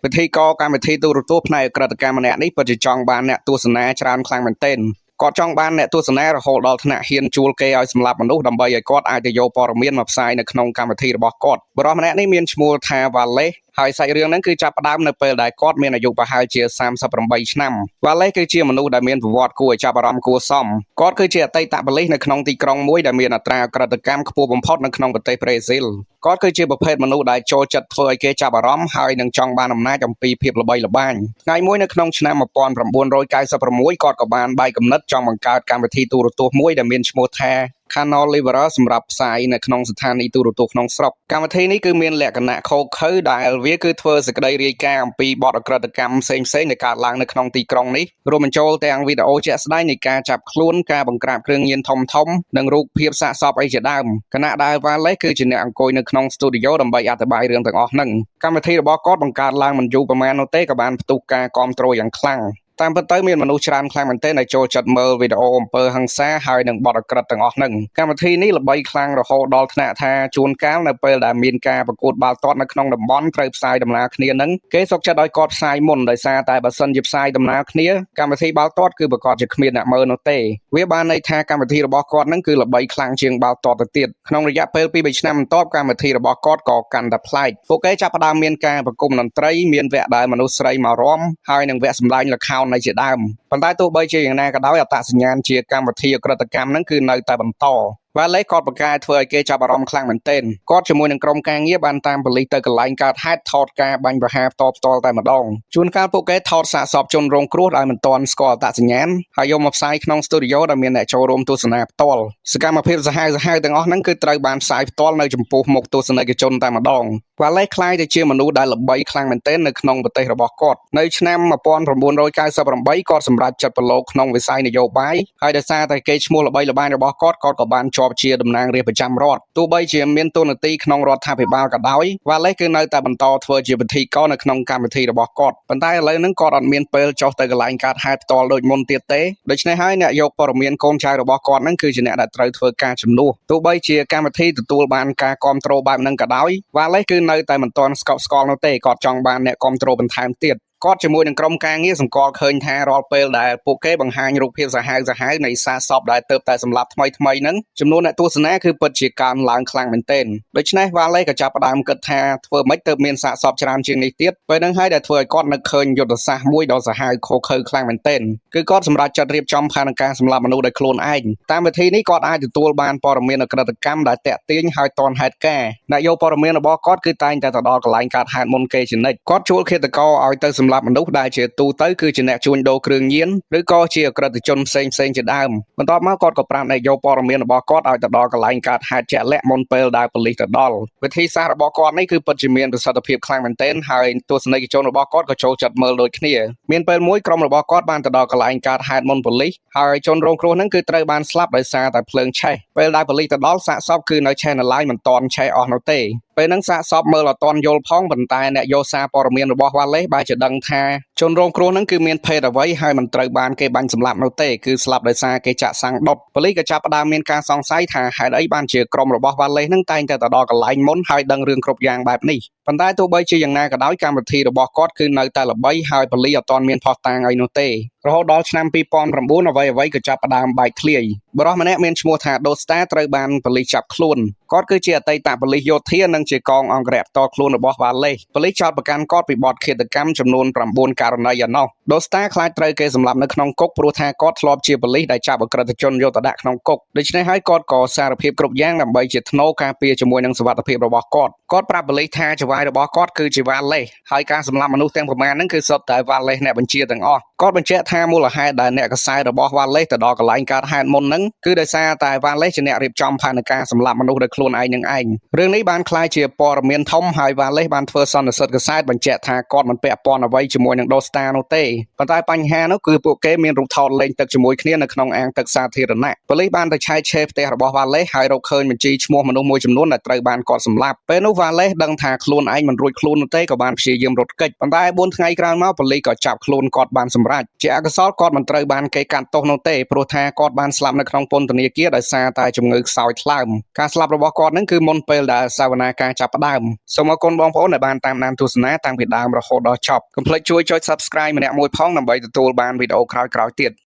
ពិធីករកម្មវិធីទូរទស្សន៍ផ្នែកឧក្រិដ្ឋកម្មម្នាក់នេះពិតជាចង់បានអ្នកទស្សនាច្រើនខ្លាំងមែនទែនគាត់ចង់បានអ្នកទស្សនារហូតដល់ថ្នាក់ហ៊ានជួលគេឲ្យសម្លាប់មនុស្សដើម្បីឲ្យគាត់អាចទៅយកព័ត៌មានមកផ្សាយនៅក្នុងកម្មវិធីរបស់គាត់បុរសម្នាក់នេះមានឈ្មោះថាវ៉ាឡេសហើយសាច់រឿងហ្នឹងគឺចាប់ផ្ដើមនៅពេលដែលគាត់មានអាយុប្រហែលជា38ឆ្នាំវ៉ាឡេសគឺជាមនុស្សដែលមានប្រវត្តិគួរឲ្យចាប់អារម្មណ៍គួរសមគាត់គឺជាអតីតប៉ូលីសនៅក្នុងទីក្រុងមួយដែលមានអត្រាឧក្រិដ្ឋកម្មខ្ពស់បំផុតនៅក្នុងប្រទេសប្រេស៊ីលគាត់គឺជាប្រភេទមនុស្សដែលចូលចិត្តធ្វើឲ្យគេចាប់អារម្មណ៍ហើយនឹងចង់បានអំណាចអំពីភាពល្បីល្បាញថ្ងៃមួយនៅក្នុងឆ្នាំ1996គាត់ក៏បានបែកគំនិតចង់បង្កើតកម្មវិធីទូរទស្សន៍មួយដែលមានឈ្មោះថា Canal Livre សម្រាប់ផ្សាយនៅក្នុងស្ថានីយ៍ទូរទស្សន៍ក្នុងស្រុកកម្មវិធីនេះគឺមានលក្ខណៈឃោរឃៅដែលវាគឺធ្វើសេចក្តីរាយការណ៍អំពីបទឧក្រិដ្ឋកម្មផ្សេងៗដែលកើតឡើងនៅក្នុងទីក្រុងនេះរួមបញ្ចូលទាំងវីដេអូជាក់ស្ដែងនៃការចាប់ខ្លួនការបង្ក្រាបគ្រឿងញៀនធំៗនិងរូបភាពសាកសពអីជាដើមខណៈដែល Wallace គឺជាអ្នកអង្គុយនៅក្នុងស្ទូឌីយោដើម្បីអធិប្បាយរឿងទាំងអស់ហ្នឹងកម្មវិធីរបស់គាត់បង្កើតឡើងមិនយូរប៉ុន្មាននោះទេក៏បានផ្ទុះការគាំទ្រយ៉ាងខ្លាំងតាមពិតទៅមានមនុស្សច្រើនខ្លាំងមែនទែនដែលចូលចិត្តមើលវីដេអូអំពើហិង្សាហើយនិងបទឧក្រិដ្ឋទាំងអស់ហ្នឹងកម្មវិធីនេះល្បីខ្លាំងរហូតដល់ថ្នាក់ថាជួនកាលនៅពេលដែលមានការប្រកួតបាល់ទាត់នៅក្នុងតំបន់ត្រូវផ្សាយដំណើរគ្នាហ្នឹងគេសុខចិត្តឲ្យគាត់ផ្សាយមុនដោយសារតែបើសិនជាផ្សាយដំណើរគ្នាកម្មវិធីបាល់ទាត់គឺប្រាកដជាគ្មានអ្នកមើលនោះទេវាបានន័យថាកម្មវិធីរបស់គាត់ហ្នឹងគឺល្បីខ្លាំងជាងបាល់ទាត់ទៅទៀតក្នុងរយៈពេល2-3ឆ្នាំបន្ទាប់កម្មវិធីរបស់គាត់ក៏កាន់តែប្លែកពួកគេចាប់ផ្ដើមមានការប្រគំតន្ត្រីមានវគ្គដែលមនុស្សស្រីមករំហើយនិងវគ្គសម្ដែងល្ខោននៃជាដើមប៉ុន្តែទោះបីជាយ៉ាងណាក៏ដោយអត្តសញ្ញាណជាកម្មវិធីឧក្រិដ្ឋកម្មហ្នឹងគឺនៅតែបន្តវ៉ាឡេគាត់ប្រកែធ្វើឲ្យគេចាប់អារម្មណ៍ខ្លាំងមែនទែនគាត់ជាមួយនឹងក្រុមការងារបានតាមប៉ូលីសទៅកន្លែងកើតហេតុថតការបាញ់ប្រហារផ្ទាល់ផ្ទាល់តែម្ដងជួនកាលពួកគេថតសាកសពជនរងគ្រោះដោយមិនទាន់ស្គាល់អត្តសញ្ញាណហើយយកមកផ្សាយក្នុងស្ទូឌីយោដែលមានអ្នកចូលរួមទស្សនាផ្ទាល់សកម្មភាពសាហាវសាហាវទាំងអស់ហ្នឹងគឺត្រូវបានផ្សាយផ្ទាល់នៅចំពោះមុខទស្សនិកជនតែម្ដងវ៉ាឡេក្លាយទៅជាមនុស្សដែលល្បីខ្លាំងមែនទែននៅក្នុងប្រទេសរបស់គាត់នៅឆ្នាំ1998គាត់សម្រេចចិត្តប្រឡូកក្នុងវិស័យនយោបាយហើយដោយសារតែគេឈ្មោះល្បីល្បាញរបស់គាត់គាត់ក៏បានជាប់ជាតំណាងរាស្ត្រប្រចាំរដ្ឋទោះបីជាមានតួនាទីក្នុងរដ្ឋាភិបាលក៏ដោយវ៉ាឡេសគឺនៅតែបន្តធ្វើជាពិធីករនៅក្នុងកម្មវិធីរបស់គាត់ប៉ុន្តែឥឡូវហ្នឹងគាត់អត់មានពេលចុះទៅកន្លែងកើតហេតុផ្ទាល់ដូចមុនទៀតទេដូច្នេះហើយអ្នកយកព័ត៌មានកូនចៅរបស់គាត់ហ្នឹងគឺជាអ្នកដែលត្រូវធ្វើការជំនួសទោះបីជាកម្មវិធីទទួលបានការគ្រប់គ្រងបែបហ្នឹងក៏ដោយវ៉ាឡេសគឺនៅតែមិនទាន់ស្កប់ស្កល់នោះទេគាត់ចង់បានអ្នកគ្រប់គ្រងបន្ថែមទៀតគាត់ជាមួយនឹងក្រុមការងារសម្គាល់ឃើញថារាល់ពេលដែលពួកគេបង្ហាញរូបភាពសាហាវសាហាវនៃសាកសពដែលទើបតែសម្លាប់ថ្មីថ្មីហ្នឹងចំនួនអ្នកទស្សនាគឺពិតជាកើនឡើងខ្លាំងមែនទែនដូច្នេះវ៉ាឡេក៏ចាប់ផ្ដើមគិតថាធ្វើម៉េចទើបមានសាកសពច្រើនជាងនេះទៀតពេលហ្នឹងហើយដែលធ្វើឲ្យគាត់នឹកឃើញយុទ្ធសាស្ត្រមួយដ៏សាហាវឃោរឃៅខ្លាំងមែនទែនគឺគាត់សម្រេចចិត្តរៀបចំផែនការសម្លាប់មនុស្សដោយខ្លួនឯងតាមវិធីនេះគាត់អាចទទួលបានព័ត៌មានឧក្រិដ្ឋកម្មដែលតាក់ទាញហើយទាន់ហេតុការណ៍អ្នកយកព័ត៌មានរបស់គាត់គឺតែងតែទៅដល់កន្លែងកើតហេតុមុនគេជានិច្ចគាត់ជួលឃាតករឲ្យទៅសម្លាប់មនុស្សដែលជាទូទៅគឺជាអ្នកជួញដូរគ្រឿងញៀនឬក៏ជាឧក្រិដ្ឋជនផ្សេងផ្សេងជាដើមបន្ទាប់មកគាត់ក៏ប្រាប់អ្នកយកព័ត៌មានរបស់គាត់ឲ្យទៅដល់កន្លែងកើតហេតុជាក់លាក់មុនពេលដែលប៉ូលីសទៅដល់វិធីសាស្ត្ររបស់គាត់នេះគឺពិតជាមានប្រសិទ្ធភាពខ្លាំងមែនទែនហើយទស្សនិកជនរបស់គាត់ក៏ចូលចិត្តមើលដូចគ្នាមានពេលមួយក្រុមរបស់គាត់បានទៅដល់កន្លែងកើតហេតុមុនប៉ូលីសហើយជនរងគ្រោះហ្នឹងគឺត្រូវបានស្លាប់ដោយសារតែភ្លើងឆេះពេលដែលប៉ូលីសទៅដល់សាកសពគឺនៅឆេះនៅឡើយមិនទាន់ឆេះអស់នោះទេពេលហ្នឹងសាកសពមើលអត់ទាន់យល់ផងប៉ុន្តែអ្នកយកសារព័ត៌មានរបស់វ៉ាឡេសបែរជាដឹងថាជនរងគ្រោះហ្នឹងគឺមានភេទអ្វីហើយមិនត្រូវបានគេបាញ់សម្លាប់នោះទេគឺស្លាប់ដោយសារគេចាក់សាំងដុតប៉ូលីសក៏ចាប់ផ្ដើមមានការសង្ស័យថាហេតុអីបានជាក្រុមរបស់វ៉ាឡេសហ្នឹងតែងតែទៅដល់កន្លែងមុនហើយដឹងរឿងគ្រប់យ៉ាងបែបនេះប៉ុន្តែទោះបីជាយ៉ាងណាក៏ដោយកម្មវិធីរបស់គាត់គឺនៅតែល្បីហើយប៉ូលីសអត់ទាន់មានភស្តុតាងអីនោះទេរហូតដល់ឆ្នាំ2009អ្វីអ្វីក៏ចាប់ផ្ដើមបែកធ្លាយបុរសម្នាក់មានឈ្មោះថាដូស្តាត្រូវបានប៉ូលីសចាប់ខ្លួនគាត់គឺជាអតីតប៉ូលីសយោធានិងជាកងអង្គរក្សផ្ទាល់ខ្លួនរបស់វ៉ាឡេសប៉ូលីសចោទប្រកាន់គាត់ពីបទឃាតកម្មចំនួន9ករណីឯណោះដូស្តាខ្លាចត្រូវគេសម្លាប់នៅក្នុងគុកព្រោះថាគាត់ធ្លាប់ជាប៉ូលីសដែលចាប់ឧក្រិដ្ឋជនយកទៅដាក់ក្នុងគុកដូច្នេះហើយគាត់ក៏សារភាពគ្រប់យ៉ាងដើម្បីជាថ្នូរការពារជាមួយនឹងសុវត្ថិភាពរបស់គាត់គាត់ប្រាប់ប៉ូលីសថាចៅហ្វាយរបស់គាត់គឺជាវ៉ាឡេសហើយការសម្លាប់មនុស្សទាំងប្រមាណហ្នឹងគឺសុទ្ធតែវ៉ាឡេសអ្នកបញ្ជាទាំងអស់គាត់បញ្ជាក់ថាមូលហេតុដែលអ្នកកសែតរបស់វ៉ាឡេសទៅដល់កន្លែងកើតហេតុមុនហ្នឹងគឺដោយសារតែវ៉ាឡេសជាអ្នករៀបចំផែនការសម្លាប់មនុស្សដោយខ្លួនឯងនឹងឯងរឿងនេះបានក្លាយជាព័ត៌មានធំហើយវ៉ាឡេសបានធ្វើសន្និសីទកាសែតបញ្ជាក់ថាគាត់មិនពាក់ព័ន្ធអ្វីជាមួយនឹងដូស្តានោះទេប៉ុន្តែបញ្ហានោះគឺពួកគេមានរូបថតលេងទឹកជាមួយគ្នានៅក្នុងអាងទឹកសាធារណៈប៉ូលីសបានទៅឆែកឆេរផ្ទះរបស់វ៉ាឡេសហើយរកឃើញបញ្ជីឈ្មោះមនុស្សមួយចំនួនដែលត្រូវបានគាត់សម្លាប់ពេលនោះវ៉ាឡេសដឹងថាខ្លួនឯងមិនរួចខ្លួននោះទេក៏បានព្យាយាមរត់គេចប៉ុន្តែ4ថ្ងៃក្រោយមកប៉ូលីសក៏ចាប់ខ្លួនគាត់បានសម្រេចជាអ អកុសលគាត់មិនត្រូវបានគេកាត់ទោសនោះទេព្រោះថាគាត់បានស្លាប់នៅក្នុងពន្ធនាគារដោយសារតែជំងឺខ្សោយថ្លើមការស្លាប់របស់គាត់នឹងគឺមុនពេលដែលសវនាការចាប់ផ្ដើមសូមអរគុណបងប្អូនដែលបានតាមដានទស្សនាតាំងពីដើមរហូតដល់ចប់កុំភ្លេចជួយចុច Subscribe ម្នាក់មួយផងដើម្បីទទួលបានវីដេអូក្រោយៗទៀត។